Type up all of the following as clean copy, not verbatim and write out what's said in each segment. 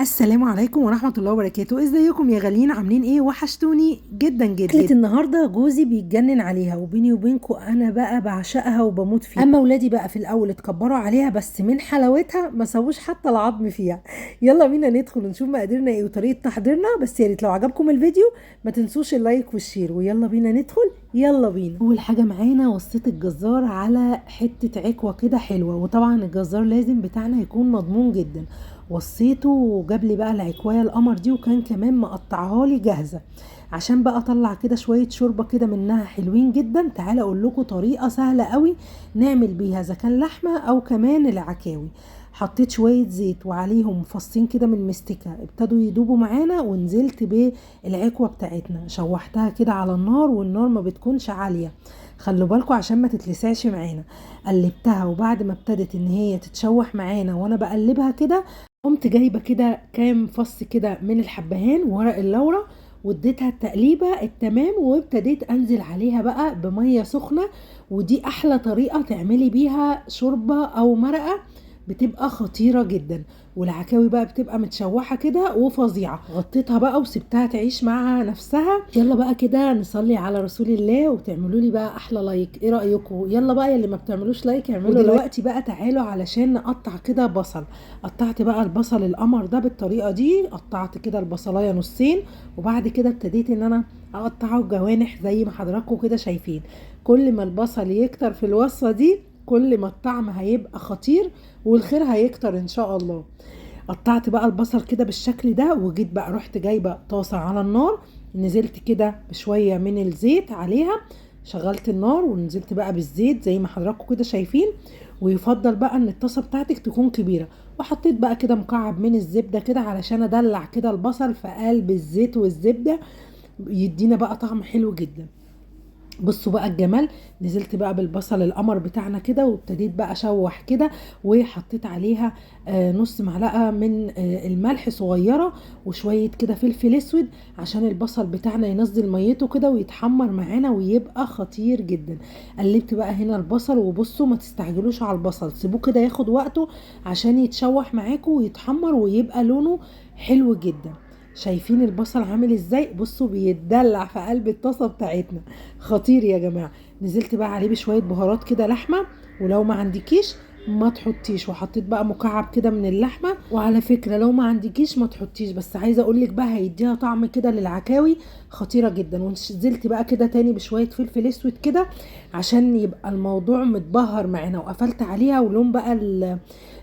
السلام عليكم ورحمة الله وبركاته. ازيكم يا غاليين؟ عاملين ايه؟ وحشتوني جدا جدا. اكلة النهاردة جوزي بيتجنن عليها، وبيني وبينكم انا بقى بعشقها وبموت فيها. اما ولادي بقى في الاول اتكبروا عليها، بس من حلاوتها ما سووش حتى العظم فيها. يلا بينا ندخل ونشوف مقاديرنا ايه وطريقة تحضيرنا. بس يا ريت لو عجبكم الفيديو ما تنسوش ال like وال share، ويلا بينا ندخل. يلا بينا. اول حاجة معانا وصيت الجزار على حتة عكوة كده حلوة، وطبعا الجزار لازم بتاعنا يكون مضمون جدا. وصيته وجاب لي بقى العكوايه القمر دي، وكان كمان مقطعها لي جاهزة عشان بقى اطلع كده شوية شوربة كده منها حلوين جدا. تعالى اقول لكم طريقه سهلة قوي نعمل بيها اذا كان لحمه او كمان العكاوي. حطيت شوية زيت وعليهم فصين كده من مستكه، ابتدوا يدوبوا معانا، ونزلت بالعكوه بتاعتنا شوحتها كده على النار، والنار ما بتكونش عالية، خلوا بالكم عشان ما تتلسعش معانا. قلبتها، وبعد ما ابتدت ان هي تتشوح معانا وانا بقلبها كده، قمت جايبه كده كام فص كده من الحبهان وورق اللورة، واديتها التقليبه التمام، وابتديت انزل عليها بقى بميه سخنة. ودي احلى طريقه تعملي بيها شوربة او مرقه، بتبقى خطيرة جدا. والعكاوي بقى بتبقى متشوحه كده وفظيعه. غطيتها بقى وسبتها تعيش مع نفسها. يلا بقى كده نصلي على رسول الله، وتعملوا لي بقى احلى like. ايه رايكم؟ يلا بقى يلي ما بتعملوش like اعملوا like. ودلوقتي بقى تعالوا علشان نقطع كده بصل. قطعت بقى البصل القمر ده بالطريقة دي، قطعت كده البصلايه نصين، وبعد كده ابتديت ان انا اقطعه جوانح زي ما حضراتكم كده شايفين. كل ما البصل يكتر في الوصفة دي كل ما الطعم هيبقى خطير والخير هيكتر ان شاء الله. قطعت بقى البصل كده بالشكل ده، وجيت بقى رحت جايبه طاسه على النار، نزلت كده بشوية من الزيت عليها، شغلت النار ونزلت بقى بالزيت زي ما حضراتكم كده شايفين. ويفضل بقى ان الطاسه بتاعتك تكون كبيرة. وحطيت بقى كده مكعب من الزبدة كده علشان ادلع كده البصل في قلب الزيت والزبده، يدينا بقى طعم حلو جدا. بصوا بقى الجمال. نزلت بقى بالبصل القمر بتاعنا كده، وابتديت بقى اشوح كده، وحطيت عليها نص معلقه من الملح صغيرة، وشوية كده فلفل اسود عشان البصل بتاعنا ينزل ميته كده ويتحمر معانا ويبقى خطير جدا. قلبت بقى هنا البصل، وبصوا ما تستعجلوش على البصل، سيبوه كده ياخد وقته عشان يتشوح معاكم ويتحمر ويبقى لونه حلو جدا. شايفين البصل عامل ازاي؟ بصوا بيتدلع في قلب الطاسه بتاعتنا، خطير يا جماعة. نزلت بقى عليه بشوية بهارات كده لحمه، ولو ما عندكيش ما تحطيش. وحطيت بقى مكعب كده من اللحمة، وعلى فكرة لو ما عندكيش ما تحطيش، بس عايزه اقول لك بقى هيديها طعم كده للعكاوي خطيرة جدا. ونزلت بقى كده تاني بشوية فلفل اسود كده عشان يبقى الموضوع متبهر معانا، وقفلت عليها. ولون بقى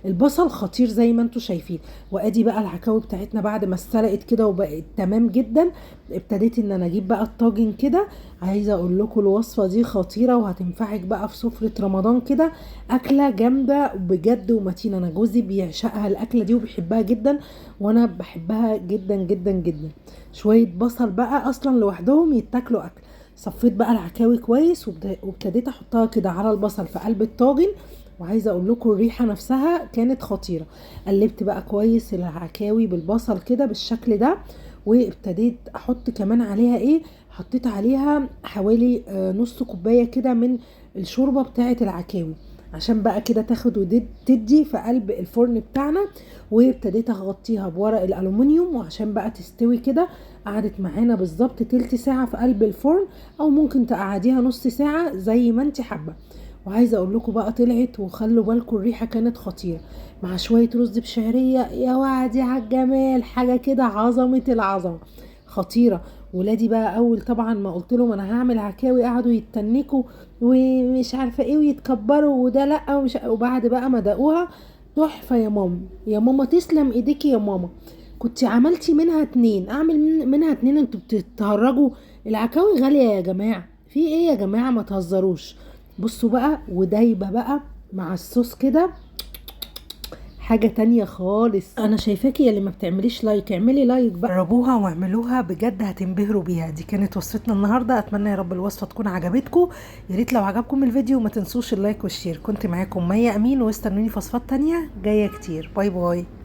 البصل خطير زي ما انتم شايفين. وادي بقى العكاوي بتاعتنا بعد ما اتسلقت كده وبقت تمام جدا. ابتديت ان انا اجيب بقى الطاجن كده. عايزه اقول لكم الوصفة دي خطيرة وهتنفعك بقى في سفره رمضان كده، اكله جامدة بجد ومتينه. انا جوزي بيعشقها الاكلة دي وبيحبها جدا، وانا بحبها جدا جدا جدا. شوية بصل بقى اصلا لوحدهم يتاكلوا اكل. صفيت بقى العكاوي كويس، وابتديت احطها كده على البصل في قلب الطاجن، وعايزه اقول لكم الريحة نفسها كانت خطيرة. قلبت بقى كويس العكاوي بالبصل كده بالشكل ده، وابتديت احط كمان عليها ايه، حطيت عليها حوالي نص كوباية كده من الشوربة بتاعه العكاوي عشان بقى كده تاخد وتدي في قلب الفرن بتاعنا. وابتديت اغطيها بورق الالومنيوم، وعشان بقى تستوي كده. قعدت معانا بالظبط تلت ساعة في قلب الفرن، او ممكن تقعديها نص ساعة زي ما انت حابة. وعايزه اقول لكم بقى طلعت، وخلوا بالكم الريحة كانت خطيرة مع شوية رز بشعريه. يا وعدي على الجمال، حاجة كده عظمه العظمة، خطيرة. ولادي بقى اول طبعا ما قلت لهم انا هعمل عكاوي قعدوا يتنكوا ومش عارفه ايه ويتكبروا وده لا ومش، وبعد بقى ما دقوها تحفة يا ماما، يا ماما تسلم ايديكي يا ماما، كنت عملتي منها 2، اعمل منها 2. انتوا بتتهرجوا، العكاوي غالية يا جماعة، في ايه يا جماعة ما تهزروش. بصوا بقى ودايبه بقى مع الصوص كده حاجة تانية خالص. انا شايفاكي يا اللي ما بتعمليش like، اعملي like بقى، جربوها واعملوها بجد هتنبهروا بيها. دي كانت وصفتنا النهارده، اتمنى يا رب الوصفة تكون عجبتكم. يا ريت لو عجبكم الفيديو ما تنسوش ال like وال share. كنت معاكم مي امين، واستنوني في وصفات تانية جاية كتير. bye bye.